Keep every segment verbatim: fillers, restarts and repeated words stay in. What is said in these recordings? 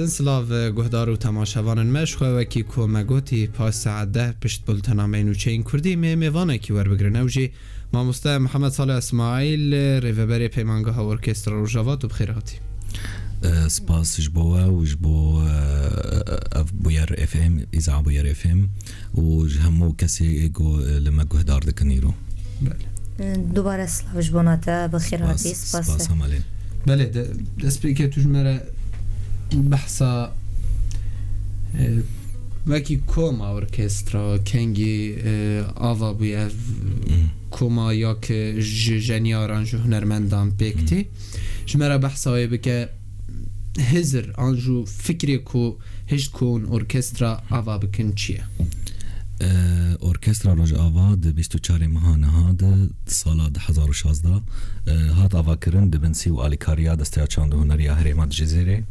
Silav, guhdar û temaşevanên me, ji xwe wekî ku me gotî, paş saet deh pişt bultena me nûçeyên Kurdî, me mêvanekî werbigrin. Ew jî mamoste Mihemed Salih Îsmaîl, rêveberê Peymangeha Orkestra Rojava, tu bi xêr hatî. E, spas ji bo we û ji bo, e, ev Bûyer F M, Îza Bûyer F M û ji hemû kesê ku, e, li me guhdar dikin îro. Belê. Dubare silav ji bona te, bi xêr hatî, spas. Spas Hemalê. Belê, de, destpêkê tu ji me re behsa, e, wekî koma orkestra, kengî, e, ava bûye ev koma ya ki ji jenyaran, ji hunermendan pêk tê. Ji me re behsa wê bike, hizir an jû fikrê ku hişt ku hûn orkestra ava bikin çi ye? E, Orkestra Rojava di bîst û çarê meha niha de, di sala du hezar û şazdeh, e, hat avakirin di bin sî û alîkariya Desteya Çand û Huner ya Herêma Cizîrê.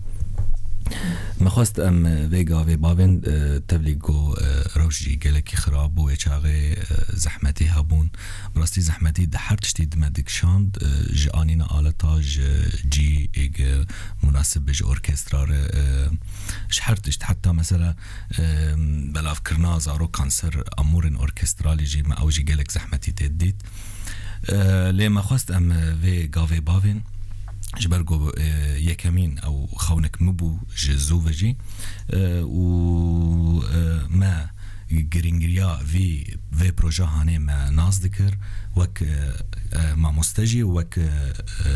Me xwest em vê gavê bavên, e, tevlî ku, e, rewş jî gelekî xirab bû, wê çaxê, e, zehmetî hebûn. Bi rastî zehmetî di her tiştî di me dikişand, e, ji anîna aleta, ji cî êg munasib ji orkestra re, e, ji her tişt, heta mesela, e, belavkirina zarokan ser amûrên orkestralî jî me ew jî gelek zehmetî tê dît. E, lê me xwest em vê gavê bavên, ji ber ku, e, yekemîn ew xewnek min bû ji zû ve jî, e, û, e, me girîngiriya vî, vê proje hanê me nas dikir, wek, e, e, mamoste jî, wek, e, e,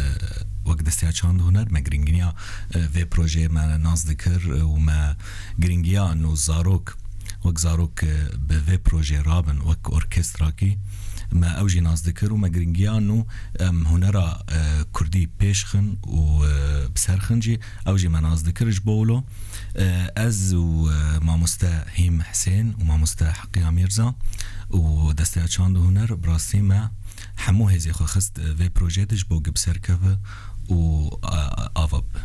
wek Desteya Çand û Huner me girîngiriya, e, vê projeyê me nas dikir, e, û me girîngiya nû zarok, wek zarok, e, bi vê projeyê rabin, wek orkestrakî me ew jî nas dikir û me girîngiya nû em hunera, e, kurdî pêş xin û, e, bi ser xin jî ew jî me nas dikir. Ji bo wilo, e, ez û, e, mamoste Hîm Hisên û mamoste Heqiya Mîrza û Desteya Çand û Huner bi rastî me hemû hêzê xwe xist, e, vê projeyê de ji bo ku bi ser keve û, e, ava bibe.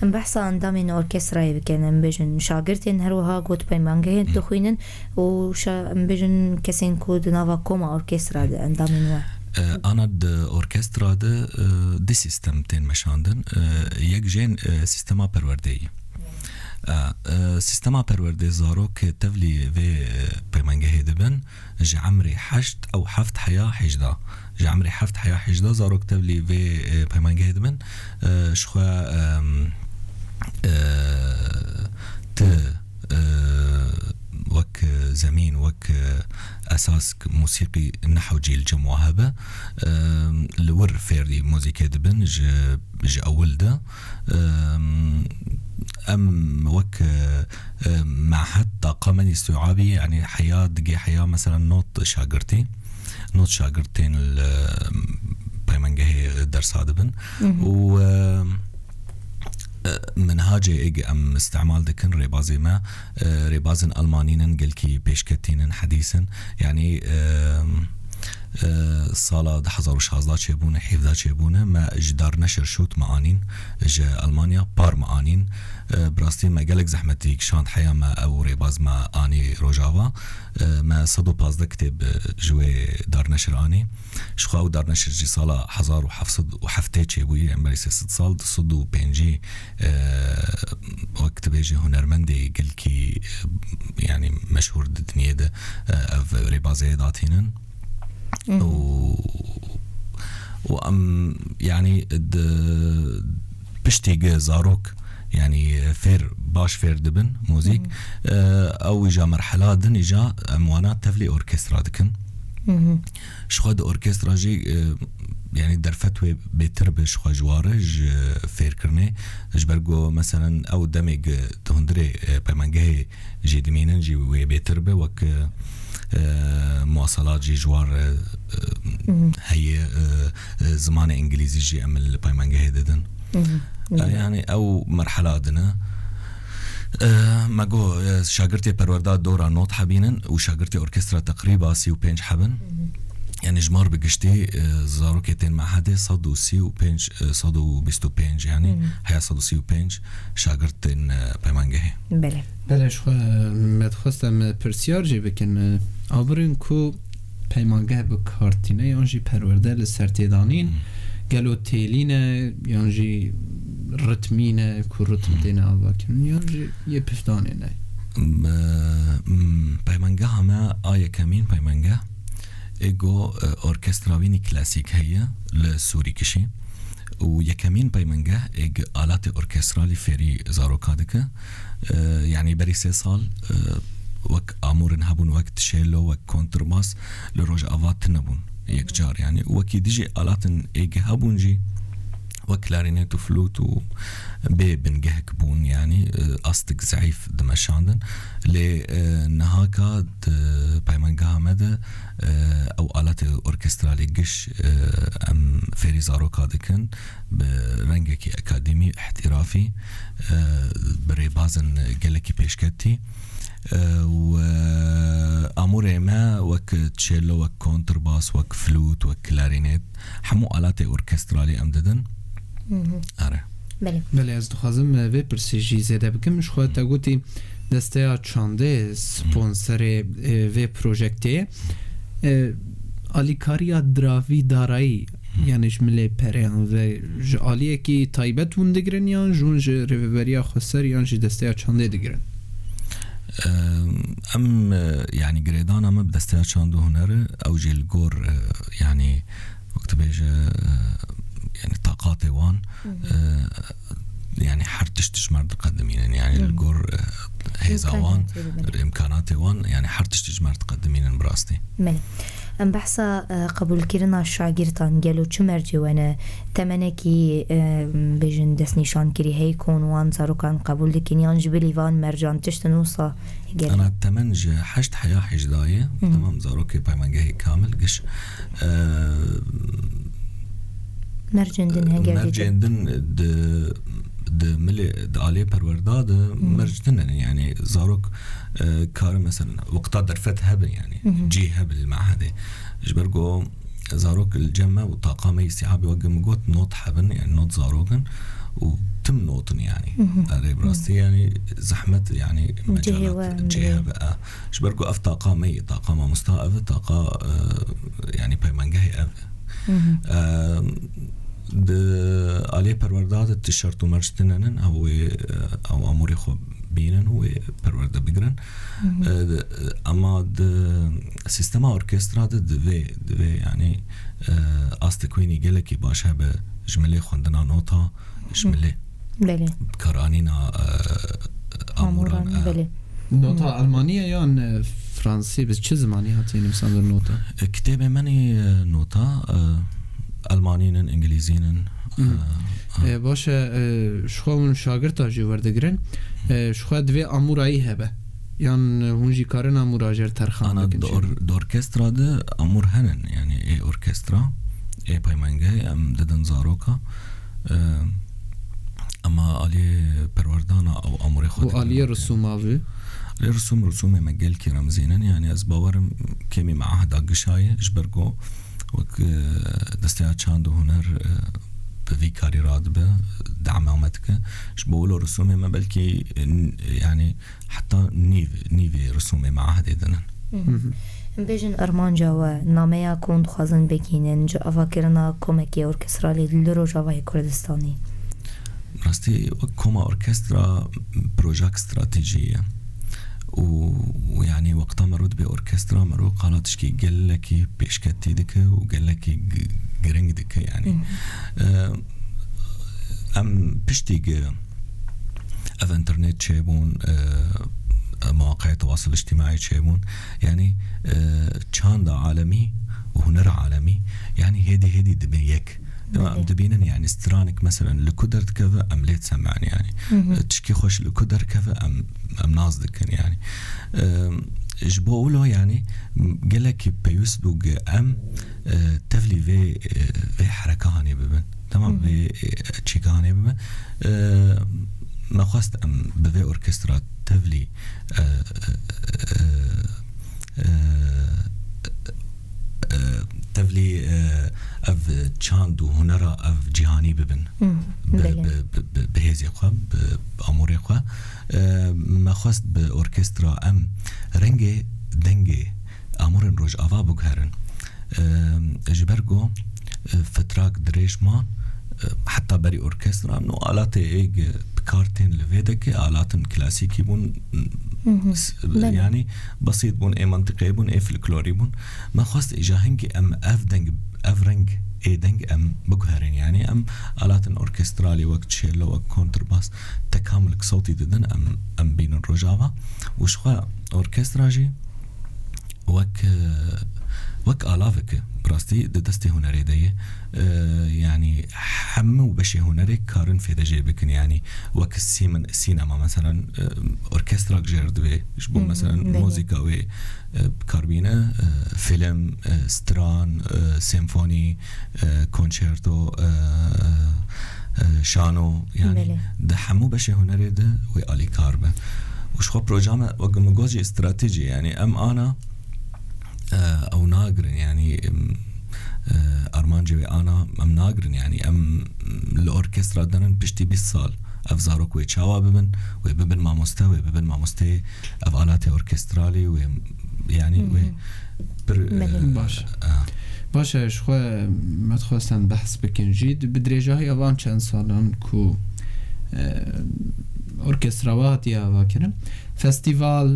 Em behsa endamên orkestrayê bikin, em bêjin şagirtên, her wiha got peymangehên dixwînin û şa-, em bêjin kesên ku di nava koma orkestra de endamên we. E, ana di orkestra de, e, du sîstem tên meşandin. E, yek jên, e, sîstema perwerdeyî. E, e, sîstema perwerdê zarok tevlî vê, e, peymangehê dibin ji emrê heşt ew heft heya hejda. Ji emrê heft heya hejda zarok tevlî vê, e, peymangehê dibin. E, ji xwe, em, e, ti, e, wek zemîn, wek, e, esas musîqî nehw cîl cem wa hebe. E, li wir fêrî muzîkê dibin ji, ji ewil de. E, em wek, e, e, mehed taqa me nî suabî, yanî heya digê heya mesela not şagirtî, not şagirt tên li peymangehê dersa dibin. Û, e, e, minhacê êg em îstemal dikin, rêbazê me, e, rêbazên Almanî nin, gelkî pêşketî nin, hedîs in. Yanî, e, e, sala du hezar û şazdeh çêbûne, hevdeh çêbûne, me ji Darneşir Şût me anîn, ji Almanya par me anîn. E, bi rastî me gelek zehmetî kişand heya me ew rêbaz me anî Rojava. E, me sed û pazdeh kitêb, e, ji wê Darneşir anî. Ji xwe ew Darneşir jî sala hezar û heft sed û heftê çêbûyî, em berî sê sed sal, du sed û pêncî, e, wek tu bêjî hunermendê gelkî, e, yanî meşhûr di dinyê de, e, ev rêbazê datînin. Û, û em, yanî, di piştî ge zarok, yanî, fêr, baş fêr dibin muzîk, e, ew îja merhela din îja em wana tevlî orkestra dikin. Ji xwe di orkestra jî, e, yanî derfet wê bêtir be ji xwe ji ware, ji fêrkirinê. Ji ber ku, meselen, ew demê ge di hundirê, e, peymangehê jî dimînin jî wê bêtir be, wek, e, e, muwasalat jî ji war, e, e, heye, e, e, zimanê îngilîzî jî em li peymangehê didin. E, yanî ew merhela din e. E, me got, e, şagirtê perwerda dora nod hebînin û şagirtê orkestra teqrîba sî û pênc hebin. Yanî ji mar bi giştî, e, zarokê tên mehedê sed û sî û pênc, e, sed û bîst û pênc, yanî heya sed û sî û pênc şagirt tên, e, peymangehê. Belê. Belê, ji xwe me dixwest em pirsiyar jî bikin. Aborên ku peymangeh bi kar tîne yan jî perwerde li ser tê danîn, Gelo têlî ne, yan jî ritmî ne, ku ritm têne avakirin, yan jî yê piştdanê ne? M-, m-, peymangeha me a yekemîn peymangeh, ê go, e, orkestra wînî klasîk heye li Sûrî kişî. Û yekemîn peymangeh ê gi alatê orkestralî fêrî zaroka dike. E, yanî berî sê sal, e, wek amûrin hebûn, wek tişêlo, wek konturbas li Rojava tune bûn. Yekcar, yanî wekî dijî alatin ê gi hebûn jî wek klarînet û flût û bê bingehek bûn, yanî, e, astik zeîf dimeşandin. Lê, e, nihaka di peymangeha me de, e, ew alatê orkestralê giş, e, em fêrî zaroka dikin bi rengekî akademî, ihtirafî, e, bi rêbazin gelekî pêşketî. E, û, e, amûrê me wek çêlo, wek konturbas, wek flût, wek klarînet, hemû alatê orkestralî em didin. Hı hı. Are. Belê. Belê, ez dixwazim, e, vê pirsê jî zêde bikim. Ji xwe te gotî Desteya Çandê sponserê, e, vê projektê ye. E, alîkariya diravî darayî, yani ji milê pereyan ve ji aliyekî taybet hûn digirin yan ji hûn ji rêveberiya xweser yan jî Desteya Çandê digirin? Em, em, e, yani girêdana me bi Desteya Çand û Huner e, ew jî li gor, e, yani wek dibêje, e, yani taqatê wan, Hı hı. e, yani her tişt ji me re diqedimînin. Yani Hı hı. li gor, e, hêza wan, Îmkanatê dibin. Îmkanatê wan, yani her tişt ji me re diqedimînin bi rastî. Belê. Em behsa, e, qebûlkirina şagirtan gelo çi mercê we ne? Temenekî, e, bêjin destnîşankirî heye ku hûn wan zarokan qebûl dikin yan jî bilî van mercan tiştin wisa gelo? Ana temen ji heşt heya hejda ye. Hı hı. Temam zarokê peymangehê kamil giş. E, Mercên din hege mercên din di, di milê, di aliyê perwerda de Hı. merc tune ne, yani zarok, e, kare mesela wexta derfet hebe, yani Hı hı. cî hebe li mehedê. Ji ber ku zarok li cem me û taqa me îstihabî wek min got not hebin, yani not zarok in û tim not in yani. Hı hı. Erê bi rastî yani zehmet yani Cihê mecalat we, cihê cihê. hebe, e. Ji ber ku ev taqa me ye, taqa mamosta ev e, taqa, e, yani peymangehê ev e. Hı hı. E, di aliyê perwerda de ti şert û merc tune nin, ew wê, e, ew amûrê xwe bînin û wê perwerde bigirin. Hı hı. E, ama di sîstema orkestra de divê, divê yani, e, astik wînî gelekî baş hebe ji milê xwendina nota, ji Hı. milê Belê. karanîna, e, amûran, Amûran, e. belê. Nota Hı. Almanî ye yan, e, Fransî? Bi çi zimanî hatiye nivîsandin nota? E, kitêbê me nî, e, nota, e, Almanî nin, Îngilîzî nin. Hı. E, e. E, baş e, e, ji xwe hûn şagirta jî werdigirin. E, ji xwe divê amûrayî hebe. Yan, e, hûn jî karin amûra jêr terxan Ana bikin di jî? or-, di orkestra de amûr henin, yani ê orkestra, ê peymangehê em didin zaroka. E, ama aliyê perwerdana ew amûrê xwe Û digirin aliyê weke. risûma vî? Aliyê risûm, risûmê me gelkî remzîn in, yani ez bawerim kêmî me ehda gişa ye, ji ber ku wek, e, Desteya Çand û Huner, e, bi vî karî radibe, dema me dike. Ji bo wilo risûmê me belkî, e, n-, yani heta nîv, nîvê risûmê me ehdê dinin. Hı hı. Hı hı. Em bêjin armanca we, nameya ku hûn dixwazin bigihînin, ji avakirina komekê orkestralê li Rojavayê Kurdistanê? Rastî, wek koma orkestra, projak stratejî ye. Û, û yani wexta mero dibe orkestra, mero qala tişkî gelekî pêşketî dike û gelekî g-, giring dike yani. Hı hı. Ee, em piştî gi ev internet çêbûn, e, mewaqeyê tewasil îctîmaî çêbûn. Yani, e, çanda alemî û hunera alemî, yani hêdî hêdî dibe yek. Dema em Belê. dibînin, yani stranek meselen li ku derdikeve, em lê disemerin yani. Hı hı. E, tişkî xweş li ku derkeve, em, em nas dikin yani. E, ji bo wilo yani gelekî pêwîst bû gi em, e, tevlî vê, e, vê herekanê bibin. Tamam, Hı hı. vê, e, çîkanê bibin. E, me xwest em bi vê orkestra tevlî, e, e, e, e, tevlî, e, ev çand û hunera ev cîhanî bibin. Hı, Bi, belê. bi, bi, bi, bi hêzê xwe, bi, bi amûrê xwe. E, me xwest bi orkestra em rengê, dengê amûrên Rojava biguherin. E, ji ber ku e, fetrak dirêj man, e, heta berî orkestra min û alatê êg bi kar tên li vê dekê, alatin klasîkî bûn, Mhm. s- Belê. yanî besît bûn, ê mentiqê bûn, ê folklorî bûn. Me xwest îja hingî em ev deng, ev reng ê deng em biguherên, yanî em alatin orkestralî wek çêlo, wek kontrabas, tekamul sewtî didin, em, em bînin rojava. Û ji xwe orkestra jî wek, e, wek alavek e. Bi rastî di destê hunerê de ye. E, yanî hemû beşê hunerê karin fêde jê bikin. Yanî wek sîmin-, sînema, meselen, e, orkestrak jê re divê. Ji bo, Hı hı, meselen, belê. muzîka wê, e, bi kar bîne, e, film, e, stran, e, senfonî, e, konçerto, e, e, şano, yanî Belê. di hemû beşê hunerê de wê alîkar be. Û ji xwe proja me, wek min got jî, stratejî, yanî em ana, e, ew nagirin, yanî, em, e, armancê wê ana em nagirin, yanî em li orkestra denin piştî bîst sal. Ev zarok wê çawa bibin, wê bibin mamoste, wê bibin mamosteyê, ev alatê orkestralî, wê, yanî Hı hı. wê pir, e, Belê. Baş. e, Baş e, ji xwe me dixwestin behs bikin jî. Di, bi dirêjahî van çend salan ku, e, orkestra we hatiye avakirin, festîval,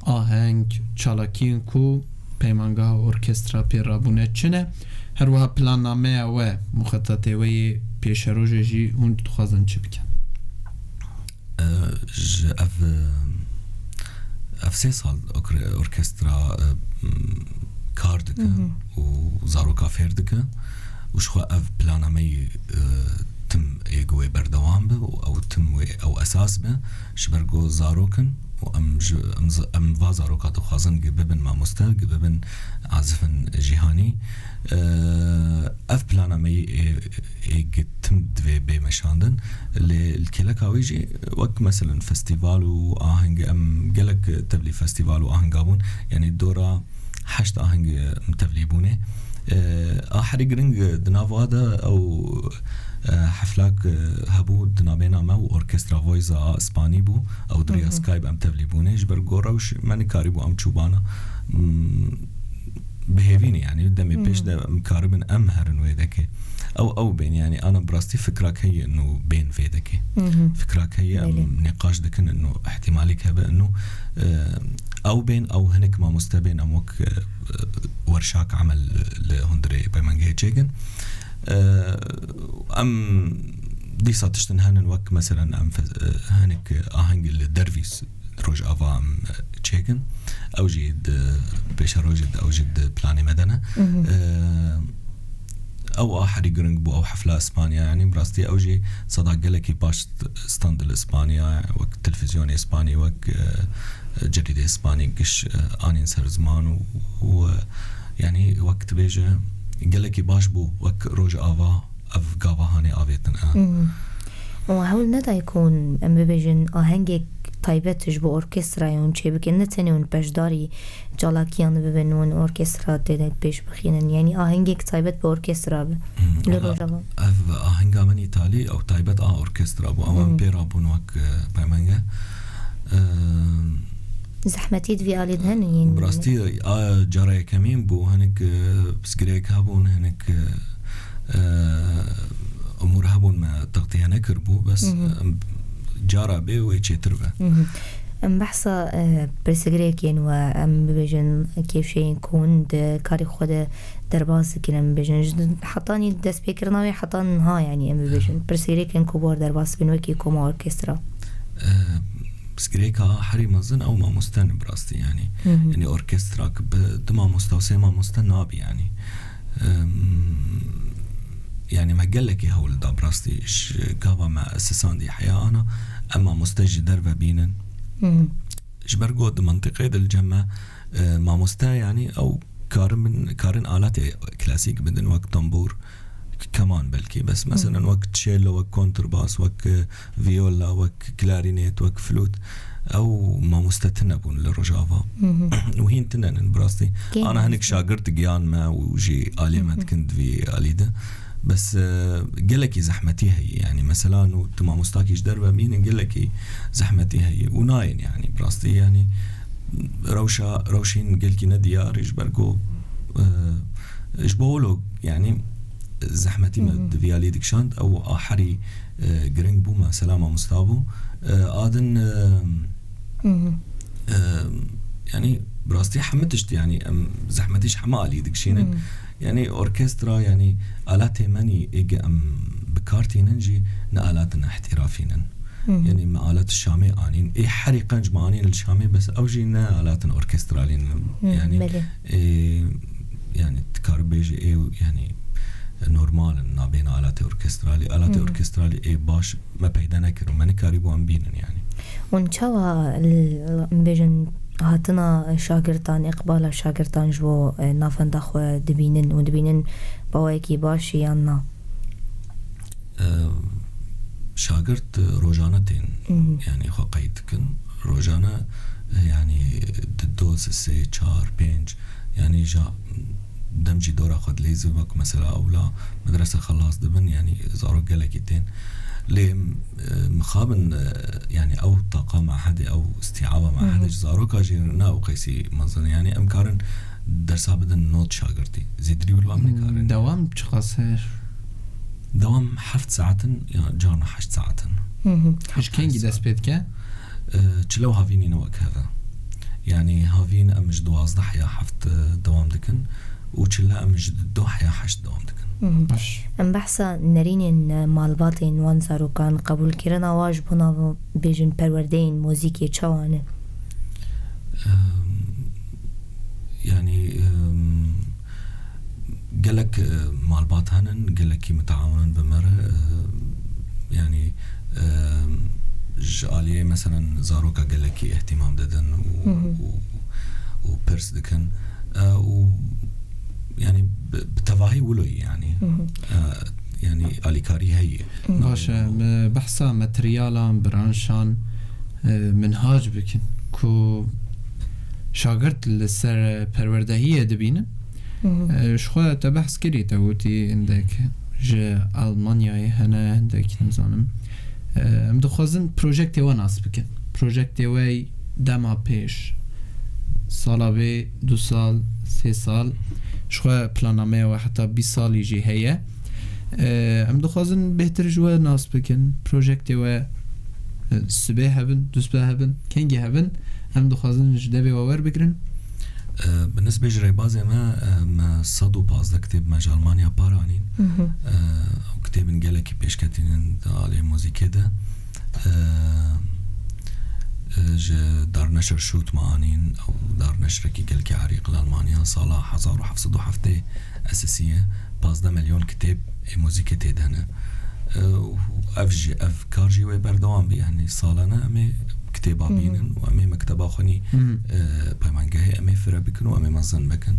aheng, çalakiyên ku peymangeha orkestra pê rabûne çi ne? Her wiha plannameya we, muxetetê we yê pêşerojê jî hûn dixwazin çi bikin? E, ji ev, e, ev sê sal okre-, orkestra, e, m, kar dike Mhm. û zaroka fêr dike û ji xwe ev planameyî, e, tim ê ku wê berdewam be û ew tim wê ew esas be ji ber ku zarok in û em ji, em z-, em va zaroka dixwazin ki bibin mamoste, ki bibin azifin cîhanî. E, ev planameyî ê, ê ki tim divê bê meşandin. Lê li kêleka wê jî wek, meselen, festîval û aheng, em gelek tevlî festîval û ahenga bûn. Yanî dora heşt aheng, em tevlî bûnê. E, a herî giring di nav wa de ew, e, heflak, e, hebû di nabêna me û orkestra Voiza a Îspanî bû. Ew di riya Mhm. Skype em tevlî bûnê. Ji ber ku rewş me nikarîbû em çûbana, m, bihêvî ne, yanî demê pêş Mhm. de em karibin em herin wê dekê. Ew, ew bên, yanî ana bi rastî fikrak heye ino bên vê dekê. Mhm. Fikrak heye, em Belê. nîqaş dikin ino ihtimalîk hebe ino, e, ew bên, ew hinek mamoste bên, em wek, e, werşak emel li hundirê peymengehê çêkin. E, em dîsa tiştin henin wek, meselen, em fe-, e, hinek aheng li dervîs Rojava em, e, çêkin. Ew jî di pêşerojê de, ew jî di planê me de ne. Mhm. E, ew a herî giring bû, ew hefla Îspanya, yanî bi rastî ew jî seda gelekî baş stand li Îspanya, wek televîzyonê Îspanî, wek, e, cerîdê Îspanî giş, e, anîn ser ziman û, û, e, yanî wek dibêje gelekî baş bû, wek Rojava ev gava hanê avêtin, e. Mhm. Û hewl nedayê ku hûn, em bibêjin, ahengek taybet ji bo orkestrayê hûn çêbikin, ne tenê hûn beşdarî çalakiyan bibin, hûn orkestra tê de pêş bixînin. Yanî ahengek taybet bi orkestra be. Hmm, Li wala Rojava. Ev ahengê min îtalî, ew taybet a orkestra bû. Ew em Hmm. pê rabûn wek, e, peymange. E, Zehmetî di vî alî de hene yên. Bi rastî, a, cara yekemîn bû, hinek, e, pirsgirêk hebûn, hinek, e, e, umûr hebûn me textiye nekiribû, bes, Mhm. em, cara bê wê çêtir be. Mhm. Em behsa, e, pirsgirêkên we, em bibêjin kêfşeyên ku hûn di karê xwe de derbas dikin, em bibêjin. Ji hetanî destpêkirina wê heta niha, yanî em bibêjin. Pirsgirêkên ku bi we re derbas dikin wekî koma orkestra. E, pirsgirêka herî mezin ew mamoste ne bi rastî, yanî. Mhm. Yanî orkestra ki bi du mamoste û sê mamoste nabî, yanî. Em, yanî me gelekî hewl da bi rastî ji gava me sisandî heya ana em mamoste ji derve bînin. Mhm. Ji ber ku di mentiqê de li cem me, e, mamoste, yanî ew karin bin, karin aletê klasîk bidin, wek tambûr, keman belkî, bes meselen wek çelo, wek kontrabas, wek, e, viola, wek klarînet, wek flût, ew mamoste tune bûn li Rojava. Mhm. Û hîn tune nin bi rastî. Kêm Ana hinek rastî. Şagird giyan me û jî aliyê me dikin di vî alî de. Bes, e, gelekî zehmetî heye, yanî mesela nû tu mamostakî ji derve bînin gelekî zehmetî heye û nayên, yanî bi rastî, yanî rewşa, rewşên gelkî ne diyar e, ji ber ku, e, ji bo wilo, yanî Zehmetî me Hı hı. di vî alî dikişand, ew a herî, e, giring bû, mesela mamosta bû. E, a din, e, Hı hı. e, yanî bi rastî heme tişt, yanî em zehmetî ji heme alî dikişînin. Hı. Yanî orkestra, yanî alatê menî ê ge em bi kar tînin jî ne alatin îhtîrafî nin. Hı hı. Yanî me alat Şamê anîn. Ê herî qenc me anîn li Şamê, bes ew jî ne alatin orkestralî nin. Hı, Yanî, belê. ê, yanî tu karibêjî ê, yanî normal in, nabêne alatê orkestralî. Alatê Hı hı. orkestralî ê baş me peyda nekir û me nikarîbû em bînin yanî. Hûn çawa l-, bêjin hatina şagirtan, îqbala şagirtan ji bo, e, navenda xwe dibînin û dibînin bawayekî baş e yan na? E, şagirt, e, rojane tên, Hı hı. yanî xwe qeyd dikin. Rojane, e, yanî di dos, sê, çar, pênc, yanî ja dem jî dora xwe dileyzin, wek mesela ewla medrese xelas dibin, yanî zarok gelekî tên. Lê, e, mixabin, e, yanî ew taqa mehedê, ew îstîaba Hı hı. mehedê ji zaroka jî ne ew qeysî mezin. Yanî em karin dersa bidin not şagirtî. Zêdirî wilo em nikarin. Dewam çiqas heye? Dewam heft saetin ya carna heşt saetin. Hı hı. Ji kengî dest pê dike? E, çile û havînî ne wek hev e. Yanî havîn em ji duwazdeh ya heft, e, dewam dikin û çile em ji duh ya heşt dewam dikin. Hı hı. Baş. Em behsa nerînên, e, malbatên wan zarokan, qebûlkirina wa ji bo nav bêjin perwerdeyên muzîkê çawa ne? Em, yanî, em, gelek, e, malbat henin, gelekî mitaawin in bi me re, e, yanî, e, ji aliyê meselen zaroka gelekî îhtîmam didin û, Hı hı. û, û pirs dikin. E, û yanî bi, bi tevahî wilo ye yanî. Hı hı. E, yanî alîkarî heye. Hı. Baş e, me behsa materyalan, branşan, e, minhac bikin ku şagirt li ser perwerdehiyê dibînin. Hı hı. E, ji xwe te behs kirî, te gotî hindek ji Almanyayê hene, hindek nizanim. E, em dixwazin projektê we nas bikin. Projektê we dema pêş, sala vê, du sal, sê sal, ji xwe plannameya we heta bîst salî jî heye. E, em dixwazin bêhtir ji we nas bikin. Projektê we, e, sibê hebin, dusbê hebin, kengî hebin, em dixwazin ji devê we werbigirin. E, bi nisbê ji rêbazê me, e, me sed û pazdeh kitêb me ji Almanya par anîn. Hı hı. E, ew kitêbin gelekî pêşketînin di aliyê muzîkê de. E, e, ji Darneşer Şût me anîn, ew darneşrekî gelkî erîq li Almanya, sala hezar û heft sed û heftê esisiye, pazdeh milyon kitêb ê muzîkê tê de hene. E, û ev jî, ev kar jî wê berdewam bî, yanî salane em ê kitêba Hı hı. bînin û em ê mekteba xwe nî, Hı hı. e, peymangehê em ê fire bikin û em ê mezin bikin.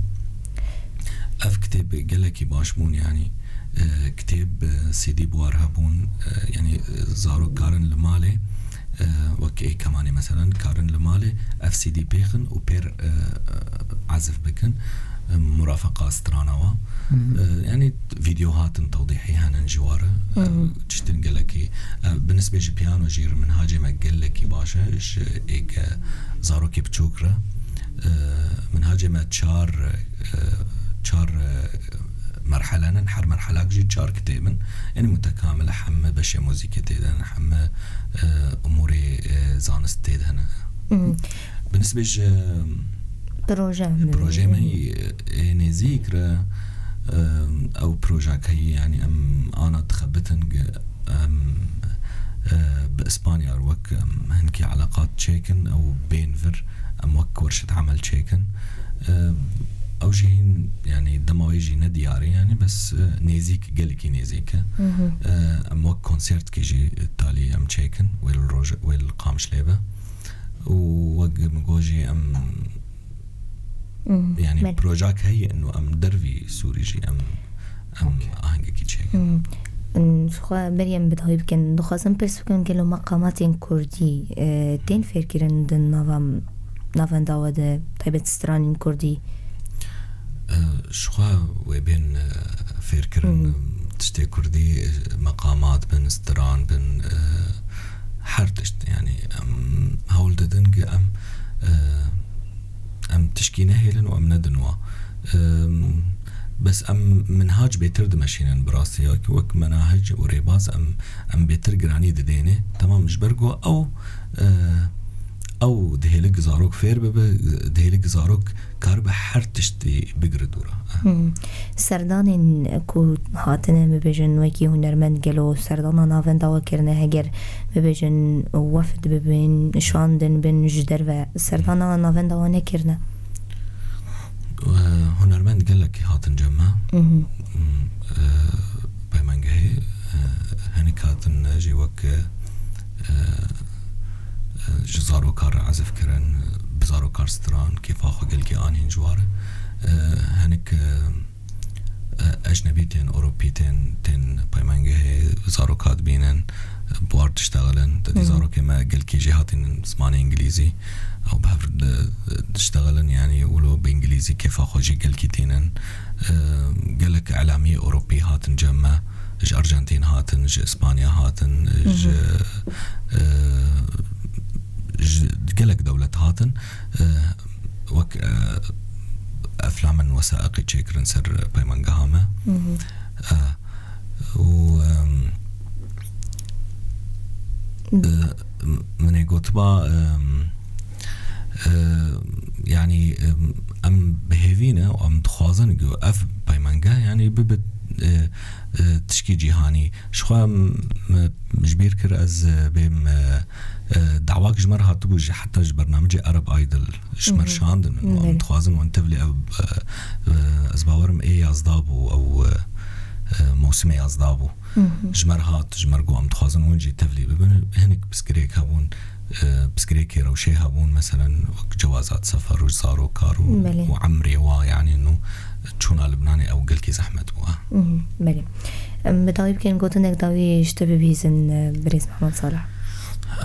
Ev kitêb gelekî baş bûn, yanî, e, kitêb, e, C D bi war hebûn, e, yanî, e, zarok karin li malê, e, wek ê kemanê meselen, karin li malê ev C D pêxin û pêr, e, e, ezif bikin, e, murafeqa strana wa. Hı hı. E, yanî vîdeo hatin tewdîhî henin ji ware. Hı hı. E, tiştin gelekî, e, bi nisbê ji piyano jî minhacê me gelekî baş e, ji êk, e, zarokê biçûk re. E, minhacê me çar, e, çar, e, merhelenin, her merhelak jî çar kitêbin. Yanî mutekamil, heme beşê muzîkê tê de ne, heme, e, umûrê, e, zanist tê de ne. Hı. Bi nisbê ji Proje. Projê me yî, e, nêzîk re, e, ew projek heyî, yanî em ana dixebitin ge-, em, e, bi Îspanya re wek em hinkî eleqat çêkin, ew bên vir, em wek werşet emel çêkin. E, ew jî hîn, yanî dema wê jî ne diyar e, yanî bes, e, nêzîk, gelekî nêzîk e. Hı hı. E, em wek konsertkî jî talî em çêkin, wê li roj-, wê li Qamişlê be. Û wek min got jî em, Hı hı. yanî Belê. projek heye, ino em dervî Sûrî jî em, em Okey. ahengekî çêkin. Hı. Em, ji xwe Meryem bi dawî bikin. Dixwazim pirs bikim, gelo meqamatên kurdî, e, tên fêrkirin di nava, navenda we de, taybet stranên kurdî? E, ji xwe wê bên, e, fêrkirin, Hı hı. tiştê kurdî, e, meqamat bin, stran bin, e, her tişt, yanî em hewl didin ki em, e, em tişkî nehêlin û em nedin wa. Em, Bes em minhac bêtir dimeşînin bi rastî, ya ki wek menahec û rêbaz em, em bêtir giranî didêne. Temam, ji ber ku ew, e, ew dihêlik zarok fêr bibe, dihêlik zarok karibe her tiştî bigire dûra. Hmm. Serdanên ku hatine, bibêjin, wekî hunermend gelo serdana navenda we kirine, heger bibêjin wefd bibin, şandin bin ji derve, serdana navenda we nekirine? Eh, hunermend gelekî hatin cem me. Mhm. Mm, eh, peymengehê, eh, hinek hatin jî wek, eh, eh, ji zaroka re ezif kirin, bi zaroka re stran, kêfa xwe gelkî anîn ji war. Eh, hinek, eh, eh, ecnebî tên, Ewropî tên, tên peymengehê zaroka dibînin, bi war diştexilin. Te dî Hmm. zarokê me gelkî jî hatînin zimanê îngilîzî. Ew bi hev di-, diştexilin, yanî wilo bi îngilîzî kêfa xwe jî gelkî tînin. Eh, gelek elamî Ewropî hatin cem me. Ji Arjantîn hatin, ji Îspanya hatin, Hı hı. ji, eh, ji gelek dewlet hatin. Eh, wek, eh, eflamin, wesaîqî çêkirin ser peymangeha me. Hı hı. Eh, û, em, Hı. eh, m-, min ê gotiba, em, eh, yanî, em, em bi hêvî ne û em dixwazin ku ev peymangeh, yanî, bibe, eh, eh, tişkî cîhanî. Ji xwe, em, ji bîr kir ez, eh, bêm, eh, eh, dawak ji me re hatibû, ji, heta ji bernamecê Arab Idol ji me re Hı hı. şandin min û em Belê. dixwazin wan tevlî ev, eh, eh, ez bawerim ê yazda bû, ew, eh, eh, mewsimê yazda bû. Hı hı. Ji me re hat, ji me re got em dixwazin hûn jî tevlî bibin. Hinek pirsgirêk hebûn, eh, pirsgirêkê rewşê hebûn, meselen, wek cewazat sefer û zarokar û, Belê. û emrê wa, yanî, nû çûna Libnanê ew gelkî zehmet bû, ha. Mhm, belê. Em bi dawî bikin, gotinek dawî ji te bibihîzin, e, birêz Mehmet Salih.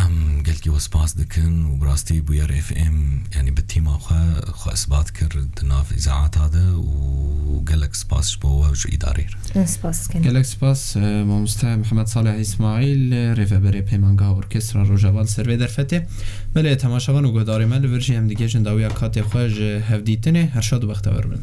Em gelkî we spas dikin û bi rastî Bûyer F M, yanî bi tîma xwe, xwe isbat kir di nav îzaata de û gelek spas ji bo we û ji îdarê re. Spas dikin. Gelek spas, e, mamoste Mehmet Salih Îsmaîl, e, rêveberê Peymangeha Orkestra Rojava li ser vê derfetê. Belê, temaşevan û guhdarê me, li vir jî em digihîjin dawiya katê xwe ji hevdîtinê. Her şad û bextewer bin.